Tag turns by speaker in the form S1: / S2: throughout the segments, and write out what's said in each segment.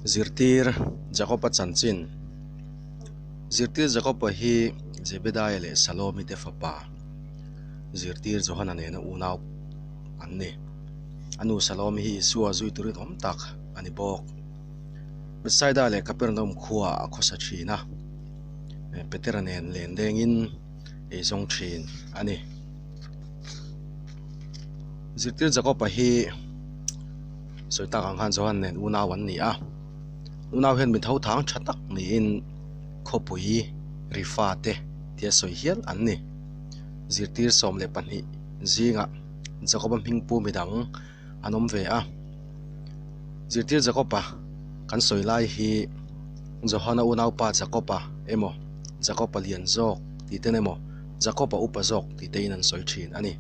S1: Zirtir Jakoba chanchin Zirtir Jakoba hi Zebedaia leh Salomi te fapa Zirtir Johana nena unau an ni. A nu Salomi hi Isua zui turin awm tak a ni bawk. Bethsaida leh Kapernaum khuaah a khawsa thin a, Petera nen len dengin eizawng thin a ni. Zirtir Jakob-a hi sawi tak ang khan Johan nen unau an ni a, unau hian mi tho thang tha tak niin khawpui rifa te tia sawi hial an ni. Zirtir 12 zingah Jakob-a hming pu midang an awm ve a, Zirtir Jakob-a kan sawi lai hi Johana unaupa Jakob-a emaw Jakob-a lian zawk tih ten emaw Jakob-a upa zawk tih te in an sawi thin a ni.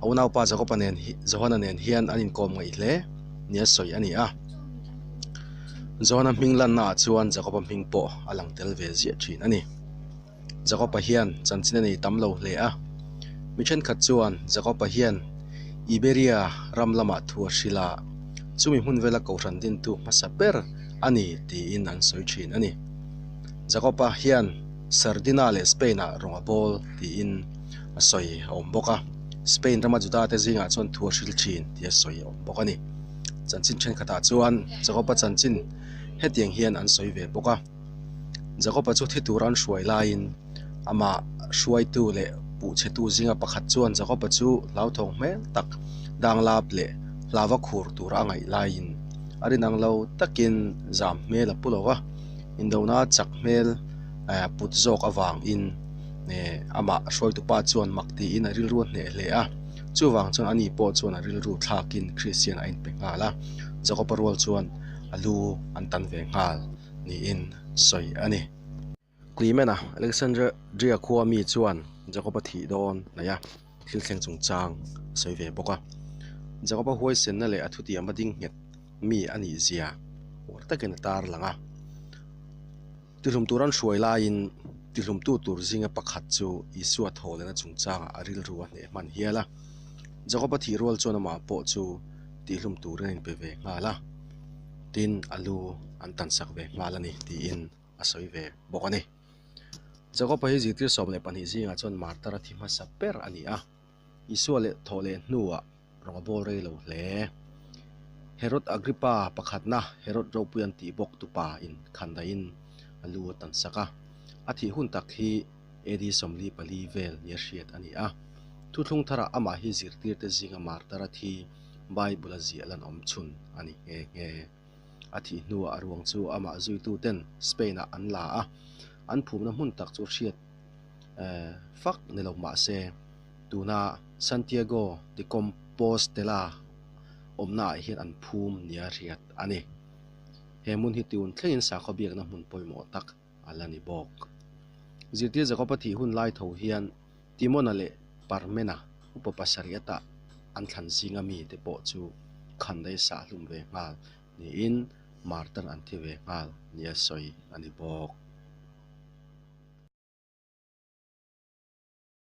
S1: A unaupa Jakob-a nen hi Johana nen hian an inkawm ngaih hle nia sawi a ni a. Johana hming lanna ah chuan Jakob-a hming pawh a lang tel ve ziah thin a ni. Jakob-a hian chanchin a nei tam lo hle a. Mi thenkhat chuan Jakob-a hian Iberia ram lamah thu a hrilh a, chumi hmun vela kohhran dintu hmasa ber a ni tiin an sawi thin a ni. Jakob-a hian Sardina leh Spain-ah rawng a bawl tiin a sawi a awm bawk a, Spain rama Juda te zingah chuan thu a hrilh thin tih a sawi a awm bawk a ni. Chanchin thenkhatah chuan Jakob-a chanchin hetiang hian an sawi ve bawk a. Jakob-a chu thi tur an hruai laiin amah hruaitu leh puhchhetu zinga pakhat chuan Jakob-a chu hlauthawng hmel tak danglap leh hlava khur tura a ngaih laiin a rinang lo takin zam hmel a pu lo va, indona chak hmel put zawk avangin amah hruaitupa chuan mak tiin a rilru a hneh hle a, chuvang chuan ani pawh chuan a rilru thlakin Kristian a inpe nghal a, Jakob-a rual chuan a lu an tan ve nghal. niin sawi a ni. Clement-a, Alexandria khua mi chuan Jakob-a thih dawn hnaih a, thil thleng chungchang a sawi ve bawk a. Jakob-a huaisenna leh a thutiam a ding nghet mi a nih zia uar takin a tar lang a. Tihlum tur an hruai laiin tihlumtu tur zinga pakhat chu Isua thawhlehna chungchangah a rilru a hneh hman hial a. Jakob-a thih rual chuan amah pawh chu tihlum turin a inpe ve nghal a. Tin, a lu an tan sak ve nghal a ni tiin a sawi ve bawk a ni. Jakob-a hi zirtir 12 zingah chuan martar a thi hmasa ber a ni a, Isua leh thawh leh hnuah rawng a bawl rei lo hle. Herod Agrippa pakhatna Herod ropui an tih bawk tupa in khandaihin a lu a tan sak a, a thih hun tak hi AD 44 vel nia hriat a ni a. Thuthlung tharah amah hi zirtirte zinga martar a thi Bible a ziah lan awm chhun a ni nghe nghe. A thih hnuah a ruang chu amah zuituten Spain-ah an la a, an phumna hmun tak chu hriat fak ni lo mah se, tuna Santiago de Compostela awmnaah hian an phum nia hriat a ni. He hmun hi tun thlengin sakhaw biakna hmun pawimawh tak a la ni bawk. Zirtir Jakob-a thih hun lai tho hian Timona leh Parmena upa pasarih ata an thlan zinga mite pawh chu khandai sah hlum ve nghal niin martar an thi ve nghal nia sawi a ni bawk.